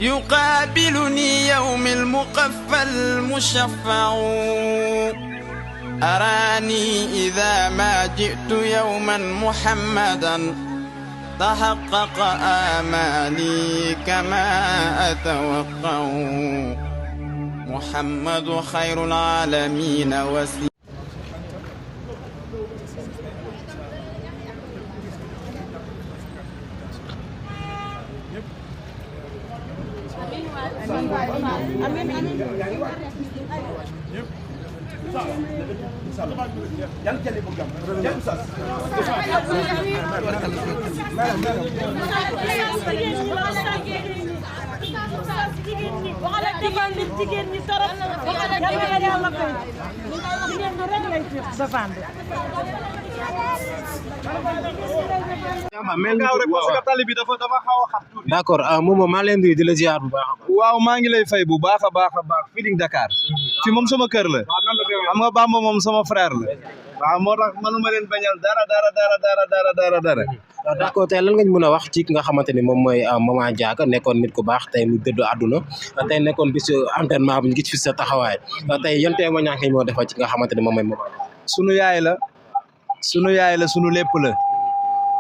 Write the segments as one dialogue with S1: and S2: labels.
S1: يقابلني يوم المقفى المشفع أراني إذا ما جئت يوما محمدا تحقق آمالي كما أتوقع محمد خير العالمين وسيلة.
S2: D'accord moom maa leen di la ziar bu baax.
S3: waaw maa ngi lay fay bu baax a baax Feeling Dakar fi moom sama kër la xam nga Bamba moom sama frère la waaw moo tax manuma leen bañal dara.
S2: D'accord tey lan nga ñu mën a wax ci ki nga xamante ni moom mooy Mama Diaga nekkoon nit ku baax tey mu dëddu àdduna tey nekkoon bis entraînement bu ñu gis fi sa taxawaay tey yan témoignage nga moo defal ci nga xamante ni moom mooy Mama.
S3: sunu yaay la sunu lépp la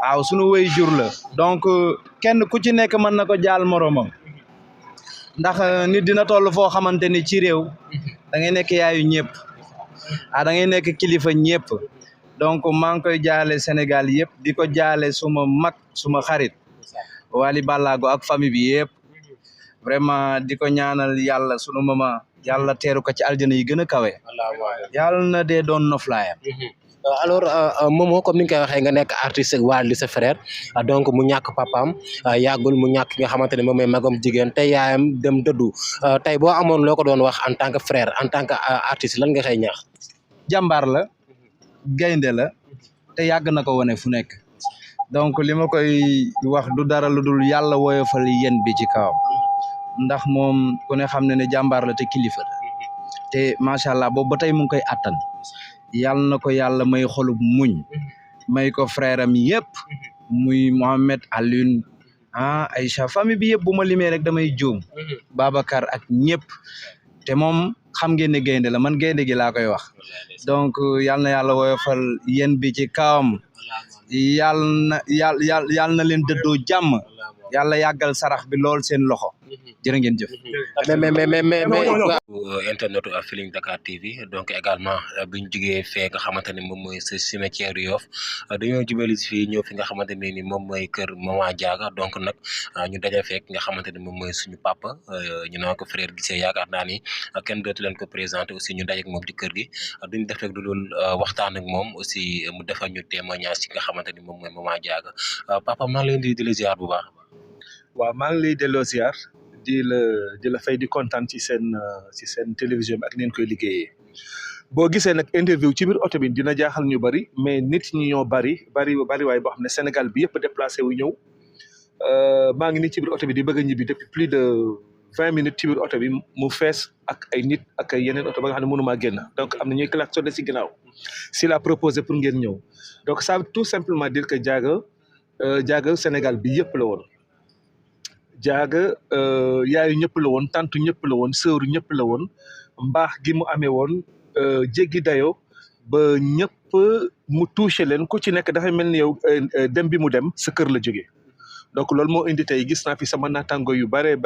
S3: waaw sunu wéy jur la donc kenn ku ci nekk mën na ko jaal moromam ndax nit dina toll foo xamante ni ci réew da ngay nekk yaayu ñëpp da ngay nekk kilifa ñëpp donc maa ngi koy jaale Sénégal yëpp di ko jaale suma mag suma xarit Wally Ballago ak famille bi yëpp vraiment di ko ñaanal yàlla sunu mama yàlla teeru ko ci aljana yi gën a kawe yàlla na dee doon noflaayam.
S2: Alors Momo comme ni nga koy waxee nga nekk artiste Wally sa frère donc mu ñàkk papaam yàggul mu ñàkk nga xamante ne moom mooy magam jigéen tey yaayam dem dëddu tey boo amoon loo ko doon wax en tant que frère en tant que artiste lan nga xëy ñaax.
S3: jàmbaar la gaynde la te yàgg na ko wane fu nekk donc li ma koy wax du dara lu dul yàlla woyofal yéen bi ci kawam ndax moom ku ne xam ne ne jàmbaar la te kilifa la te macha allah boobu ba tey mu ngi koy attan. yàlla na ko yàlla may xolub muñ may ko frère am yëpp muy Mohamed Alioune Aïcha famille bi yëpp bu ma limee rek damay juum Babacar ak ñëpp te moom xam ngeen ne gaynde la man gaynde gi laa koy wax donc yàlla na yàlla woyofal yéen bi ci kawam yàlla na leen dëddoo jàmm yàlla yàggal sarax bi lool seen loxo jërë ngeen jëf.
S2: mais internet Feeling Dakar TV donc également bi ñu jugee fee nga xamante ne moom mooy sa cimetière Yoff dañoo jubali fii ñëw fi nga xamante ne ni moom mooy kër Mama Diaga donc nag ñu daje fekk nga xamante ne moom mooy suñu papa ñu naan ko frère gisee yaakaar naa ni kenn dootu leen ko présenté aussi ñu daje ak moom ci kër gi duñ def rek du dul waxtaan ak moom aussi mu defal ñu témoignage ci nga xamante ni moom mooy Mama Diaga papa maa ngi leen di la ziar bu baax.
S4: waaw maa ngi lay delloo ziar di la fay di kontaan ci seen télévision bi ak neen koy liggéeyee boo gisee nag interview ci biir oto bi dina jaaxal ñu bari mais nit ñi ñoo bari waaye boo xam ne Sénégal bi yëpp déplacé wu ñëw maa ngi nii ci biir oto bi di bëgg a ñibbi depuis plus de 20 minutes ci biir oto bi mu fees ak ay nit ak ay yeneen oto ba nga xam ne mënumaa génn donc am na ñuy klaxonné si ginnaaw si la proposé pour ngeen ñëw donc ça veut tout simplement dire que Diaga Sénégal bi yëpp la woon. Diaga yaayu ñëpp la woon tantu ñëpp la woon sëru ñëpp la woon mbaax gi mu amee woon jéggi dayo ba ñëpp mu touché leen ku ci nekk dafay mel ni yow dem bi mu dem sa kër la jógee donc loolu moo indi tey gis naa fi sama naataango yu bari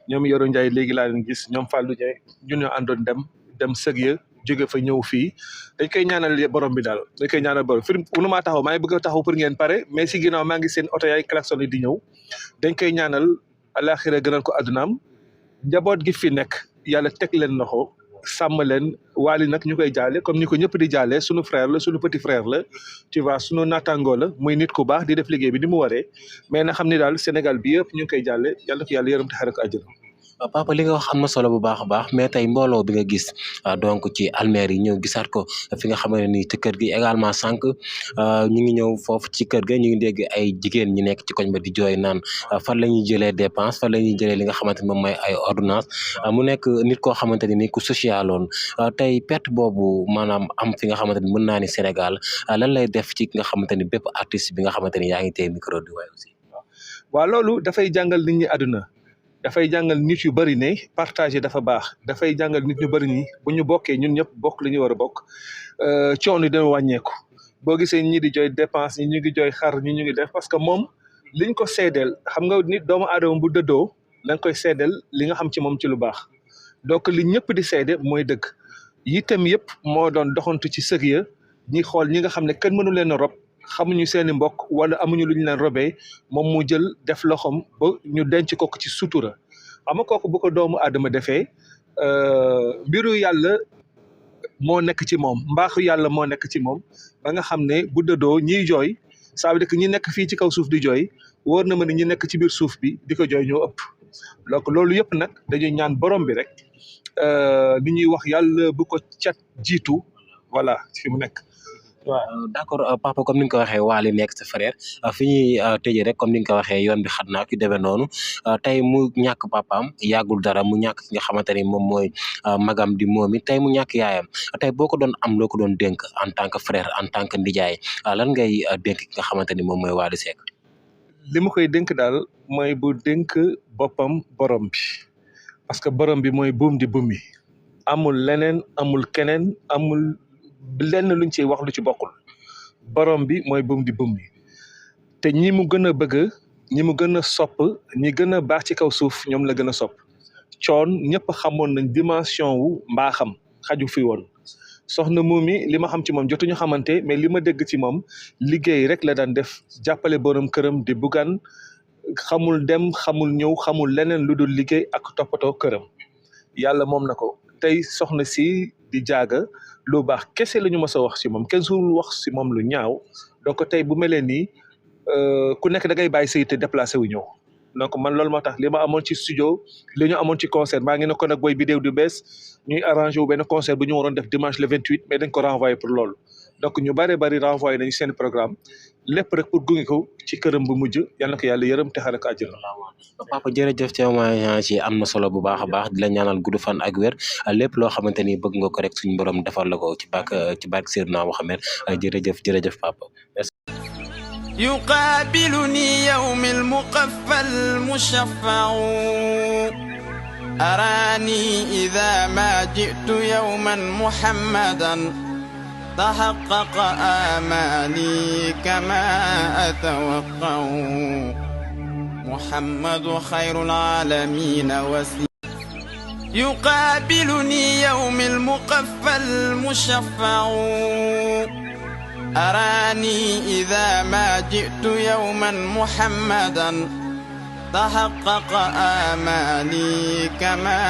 S4: ñoom Yoro Ndiaye léegi laa leen gis ñoom Fallou Ndiaye ñun ñoo àndoon dem sëg ya jóge fa ñëw fii dañ koy ñaanal borom bi daal dañ koy ñaanal borom fi nu maa taxaw maa ngi bëgg a taxaw pour ngeen pare mais si ginnaaw maa ngi seen oto yaay klaxon di ñëw dañ koy ñaanal alaxira gënal ko addunaam njaboot gi fi nekk yàlla teg leen loxo sàmm leen Wally nag ñu koy jaale comme ni ko ñëpp di jaale sunu frère la sunu petit frère la tu vois sunu naataangoo la muy nit ku baax di def liggéey bi ni mu waree mais na xam ni daal Sénégal bi yëpp ñu ngi koy jaale yàlla ko yàlla yërëm te xare ko àjjana.
S2: papa li nga wax am na solo bu baax a baax mais tey mbooloo bi nga gis donc ci almeer yi ñëw gisaat ko fi nga xamante ni ci kër gi également sànq ñu ngi ñëw foofu ci kër ga ñu ngi dégg ay jigéen ñi nekk ci koñ ba di jooy naan fan la ñuy jëlee dépense fan la ñuy jëlee li nga xamante ni moom mooy ay ordonnance mu nekk nit koo xamante ni ku socialoon tey perte boobu maanaam am fi nga xamante ni mën naa ni Sénégal lan lay def ci ki nga xamante ni bépp artiste bi nga xamante ni yaa ngi téye micro di waay aussi.
S4: waaw loolu dafay jàngal nit ñi àdduna dafay jàngal nit yu bëri ne partager dafa baax dafay jàngal nit ñu bëri ñi bu ñu bokkee ñun ñëpp bokk li ñu war a bokk coono yi dana wàññeeku boo gisee ñi di jooy dépense ñi ñu ngi jooy xar ñi ñu ngi def parce que moom liñ ko seedeel xam nga nit doomu aadama bu dëddoo da nga koy seedeel li nga xam ci moom ci lu baax donc li ñëpp di seede mooy dëgg yitam yëpp moo doon doxantu ci sëg ya ñi xool ñi nga xam ne kenn mënu leen a rob xamuñu seeni mbokk wala amuñu lu ñu leen robee moom mu jël def loxoom ba ñu denc ko ci sutura ama kooku bu ko doomu aadama defee mbiru yàlla moo nekk ci moom mbaaxu yàlla moo nekk ci moom ba nga xam ne bu dëddoo ñiy jooy ça veut dire que ñi nekk fii ci kaw suuf di jooy wóor na ma ne ñi nekk ci biir suuf bi di ko jooy ñoo ëpp donc loolu yëpp nag dañuy ñaan borom bi rek li ñuy wax yàlla bu ko cat jiitu voilà fi mu nekk.
S2: waaw d'accord papa comme ni nga ko waxee Wally nekk sa frère fi ñuy tëjee rek comme ni nga ko waxee yoon bi xat naa ki demee noonu tey mu ñàkk papaam yàggul dara mu ñàkk ki nga xamante ni moom mooy magam di Momy tey mu ñàkk yaayam tey boo ko doon am loo ko doon dénk en tant que frère en tant que ndijaay lan ngay dénk ki nga xamante ni moom mooy Wally Seck.
S4: li ma koy dénk daal mooy bu dénk boppam borom bi parce que borom bi mooy buum di buum yi amul leneen amul keneen amul lenn luñ ciy wax lu ci bokkul borom bi mooy buum di buum yi te ñi mu gën a bëgg ñi mu gën a sopp ñi gën a baax ci kaw suuf ñoom la gën a sopp coon ñëpp xamoon nañ dimension wu mbaaxam xaju fi woon soxna Momy li ma xam ci moom jotuñu xamante mais li ma dégg ci moom liggéey rek la daan def jàppale borom këram di bugaan xamul dem xamul ñëw xamul leneen lu dul liggéey ak toppatoo këram yàlla moom na ko tey soxna si di jaaga lu baax kese la ñu mës a wax ci moom kenn suul wax ci moom lu ñaaw donc tey bu melee nii ku nekk da ngay bàyyi say te déplacé wu ñëw donc man loolu moo tax li ma amoon ci studio li ñu amoon ci concert maa ngi nekkoon ak boy Bidéew du bees ñuy arrangé wu benn concert bu ñu waroon def dimanche le 28 mais dañ ko renvoyé pour loolu donc ñu bari renvoyé nañu seen programme lépp rek pour gunge ko ci këram bu mujj yal na ko yàlla yërëm te xare ko àjjana.
S2: papa jërëjëf témoignage yi am na solo bu baax a baax di la ñaanal gudd fan ak wér lépp loo xamante ni bëgg nga ko rek suñu borom defal la ko ci barke Seydina Mohamed jërëjëf papa.
S1: يقابلني يوم المقفى المشفع أراني إذا ما جئت يوما محمدا تحقق آمالي كما أتوقع محمد خير العالمين يقابلني يوم المقفى المشفع أراني إذا ما جئت يوما محمدا تحقق آمالي كما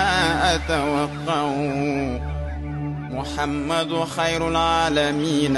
S1: أتوقع محمد خير العالمين